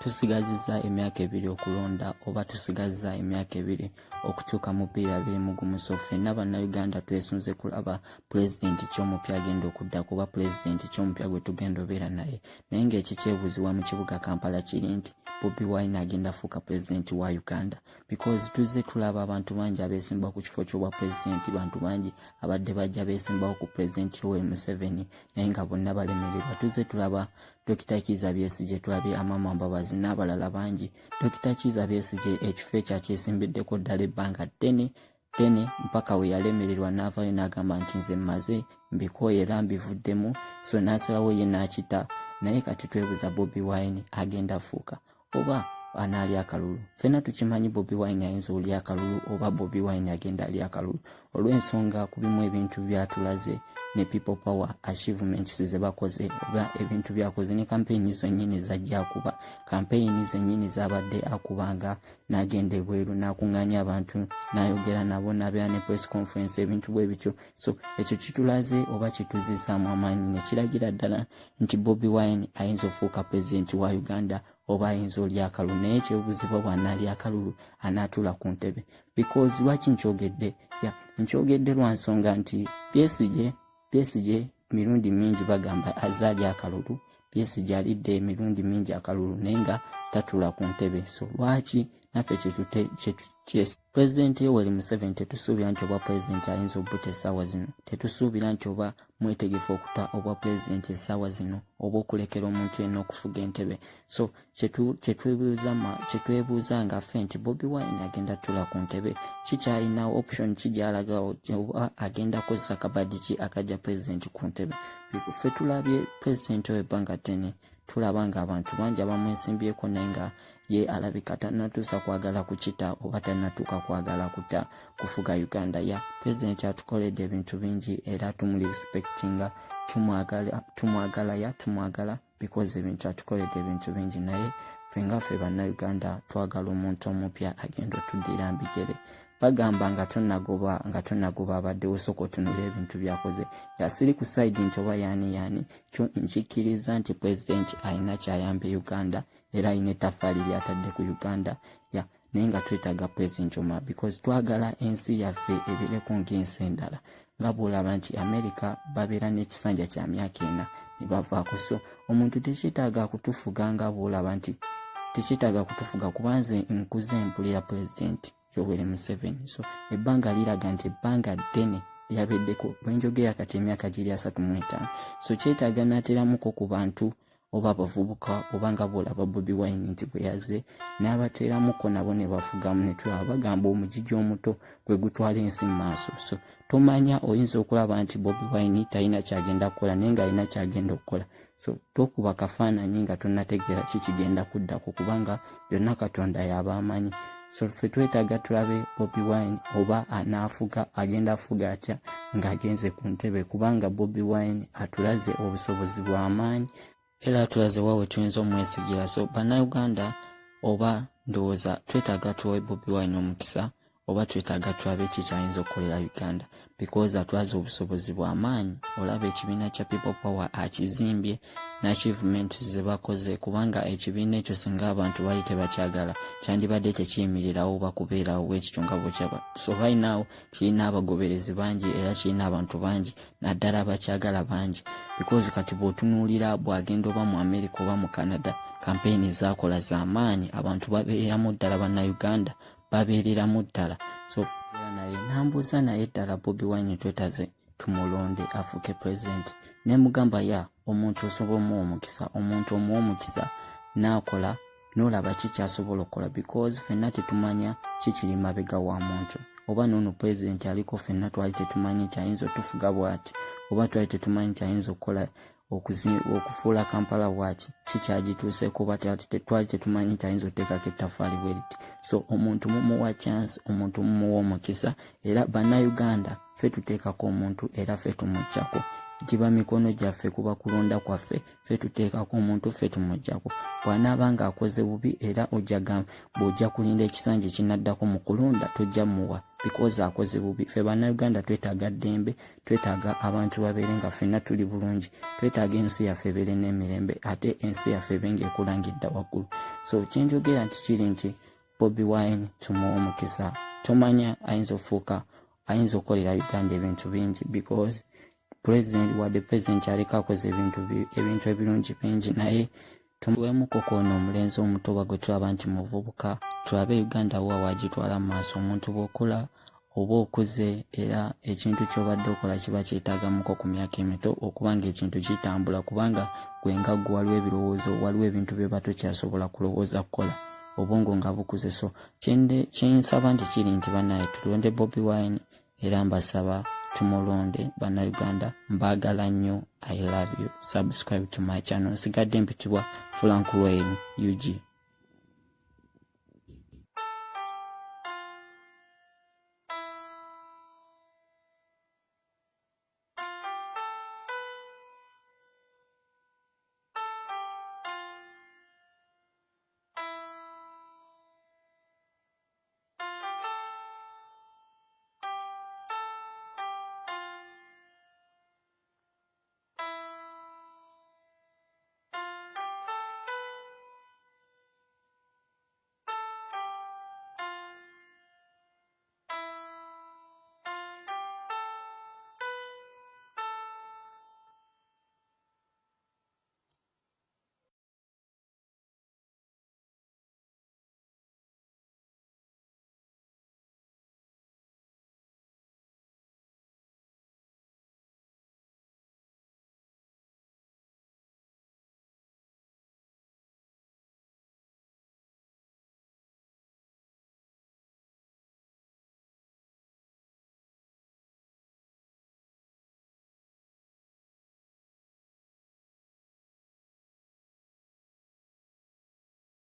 Tusigazizza emyaka 2 okulonda, oba tusigazza emyaka 2 okutuuka mu 2021. So ffenna Bannayuganda twesunze kulaba pulezidenti ky'omupya agenda okudda, kuba pulezidenti ky'omupya gwe tugenda obeera naye. Naye ng'ekikyebuuzibwa mu kibuga Kampala kiri nti, Bobi Wine agenda fuuka pulezidenti wa Uganda? Because tuzze tulaba abantu bangi abeesimbawo ku kifo ky'obwa pulezidenti, bantu bangi abadde bajja beesimbawo ku Pulezidenti Yoweri Museveni, naye nga bonna balemererwa. Tuzze tulaba Dr Kiiza Besigye, tulabye Amama Mbabazi n'abalala bangi. Dr Kiiza Besigye ekifo ekyo akyesimbiddeko ddala ebbanga ddene ddene, mpaka we yalemererwa n'avaayo n'agamba nti, "Nze mmaze, mbikooye era mbivuddemu." So n'asalawo ye n'akita. Naye kati twebuza, Bobi Wine agenda fuuka oba anaalya akalulu? Ffenna tukimanyi Bobi Wine ayinza olya akalulu, oba Bobi Wine agenda alya akalulu, olw'ensonga ku bimu ebintu byatulaze ne People Power achievements ze bakoze, oba ebintu byakoze ne kampeyini zennyini zajja akuba, kampeyini zennyini zabadde akubanga n'agenda ebweru n'akuŋŋaanya abantu n'ayogera nabo n'abeera ne press conference, ebintu bwe bityo. So ekyo kitulaze oba kituzizaamu amaanyi ne kiragira ddala nti Bobi Wine ayinza ofuuka pulezidenti wa Uganda oba ayinza olya akalulu. Naye ekyobuzibwa, bw'anaalya akalulu, anaatuula ku ntebe? Because lwaki nkyogedde? Ya, nkyogedde lwa nsonga nti Besigye mirundi mingi bagamba azze alya akalulu. Besigye alidde emirundi mingi akalulu, naye nga tatuula ku ntebe. So lwaki naffe Pulezidenti Yoweri Museveni tetusuubira nti obwa pulezidenti ayinza obuta essaawa zino? Tetusuubira nti oba mwetegefu okuta obwa pulezidenti essaawa zino, oba okulekera omuntu yenna okufuga entebe. So kyetwebuuza nga ffe nti, Bobi Wine agenda tula ku ntebe? Kikyalinawo option kigyalagawo, oba agenda kukozesa kabadi ki akajja pulezidenti ku ntebe? Ffe tulabye pulezidenti oyo ebbanga ddene, tulaba nga abantu bangi abamwesimbyeko, naye nga ye alabika tannatuusa kwagala kukita oba tannatuuka kwagala kuta kufuga Uganda. Ya, pulezidenti atukoledde ebintu bingi era tumurespectinga, tumwagala, tumwagala, ya, tumwagala because ebintu atukoledde ebintu bingi. Naye ffe nga ffe Bannayuganda twagala omuntu omupya agenda otuddira mbigere. Bagamba nga tonnagoba abaddewo, sooka otunula ebintu byakoze. Nga siri ku side nti oba yaani yaani, kyo nkikkiriza nti pulezidenti alina kyayambye Uganda era alina ettaffaali lyatadde ku Uganda, ya, naye nga twetaaga pulezidenti omulala because twagala ensi yaffe ebeereko ng'ensi endala, nga bw'olaba nti America babeera n'ekisanja kya myaka 4 ne bavaako. So omuntu tekyetaaga kutufuga, nga bw'olaba nti tekyetaaga kutufuga, kuba nze nkuze mpulira Pulezidenti Yoweri Museveni. So ebbanga liraga nti ebbanga ddene lyabeddeko lwenjogera kati emyaka giri 35. So kyetaaga n'ateramuko ku bantu oba abavubuka, oba nga bw'olaba Bobi Wine nti bwe yazze n'abateeramuko nabo ne bafugamu ne tulaba. Bagamba omugigi omuto gwe gutwala ensi mu maaso. So tomanya, oyinza okulaba nti Bobi Wine talina kyagenda kukola, naye ng'alina kyagenda okukola. So tokuba kafaananyi nga tonnategeera ki kigenda kuddako, kubanga byonna Katonda y'aba amanyi. So ffe twetaaga tulabe Bobi Wine oba anaafuga, agenda afuga atya ng'agenze ku ntebe, kubanga Bobi Wine atulaze obusobozi bw'amaanyi era atulaze wa we tuyinza omwesigira. So Bannayuganda, oba ndowooza twetaaga tuwe Bobi Wine omukisa, oba twetaaga tulabe ki kyayinza okukolera Uganda, because atulaze obusobozi bw'amaanyi. Olaba ekibiina kya People Power akizimbye n'achievement ze bakoze, kubanga ekibiina ekyo singa abantu bali tebakyagala, kyandibadde tekiyimirirawo oba kubeerawo bwekityo nga bwekyaba. So right now kirina abagoberezi bangi era kirina abantu bangi, naddala abakyagala bangi, because kati bw'otunuulira bw'agenda oba mu America oba mu Canada, kampeyini zaakola z'amaanyi, abantu babeeramu ddala, Bannayuganda babeereramu ddala. So naye nambuuza, naye ddala Bobi Wine twetaze tumulonde afuuke pulezidenti? Ne mugamba, ya, omuntu osobola omuwa omukisa, omuntu omuwa omukisa n'akola n'olaba ki kyasobola okukola, because ffenna tetumanya kikiri mabega wa muntu. Oba noono pulezidenti aliko, ffenna twali tetumanyi nti ayinza otufuga bw'ati, oba twali tetumanyi nti ayinza okukola okufuula Kampala bwaki kikyagituuseeko, oba twali tetumanyi nti ayinza oteekako ettaffaali bwe riti. So omuntu mumuwa chance, omuntu mumuwa omukisa, era Bannayuganda ffe tuteekako omuntu era ffe tumuggyako. Giba mikono gyaffe, kuba kulonda kwaffe, ffe tuteekako omuntu, ffe tumuggyako. Bw'anaaba ng'akoze bubi, era ojja gamba bw'ojja kulinda ekisanja ekinaddako mu kulonda, tojja muwa because akoze bubi. Ffe Bannayuganda twetaaga ddembe, twetaaga abantu babeere nga ffenna tuli bulungi, twetaaga ensi yaffe ebeere n'emirembe, ate ensi yaffe ebe ng'ekula ng'edda waggulu. So kyenjogera nti kiri nti Bobi Wine tumuwa omukisa. Tomanya, ayinza ofuuka, ayinza okukolera Uganda ebintu bingi, because president, wadde president aleka akoze ebintu ebirungi bingi, naye tumuweemuko kwono omulenzi omuto oba gwe tulaba nti muvubuka, tulabe Uganda wa wagitwala mu maaso. Omuntu bw'okola oba okuze, era ekintu ky'obadde okola kiba kyetaagamuko ku myaka emito okuba nga ekintu kitambula, kubanga gwe nga ggwe waliwo ebirowoozo, waliwo ebintu byoba tokyasobola kulowooza kukola, obwongo nga bukuze. So kyensaba nti kiri nti bannaye tulonde Bobi Wine, era mbasaba tumulonde. Bannayuganda, mbaagala nnyo, I love you. Subscribe to my channel. Nsigadde mpitibwa Frank Lwain UG.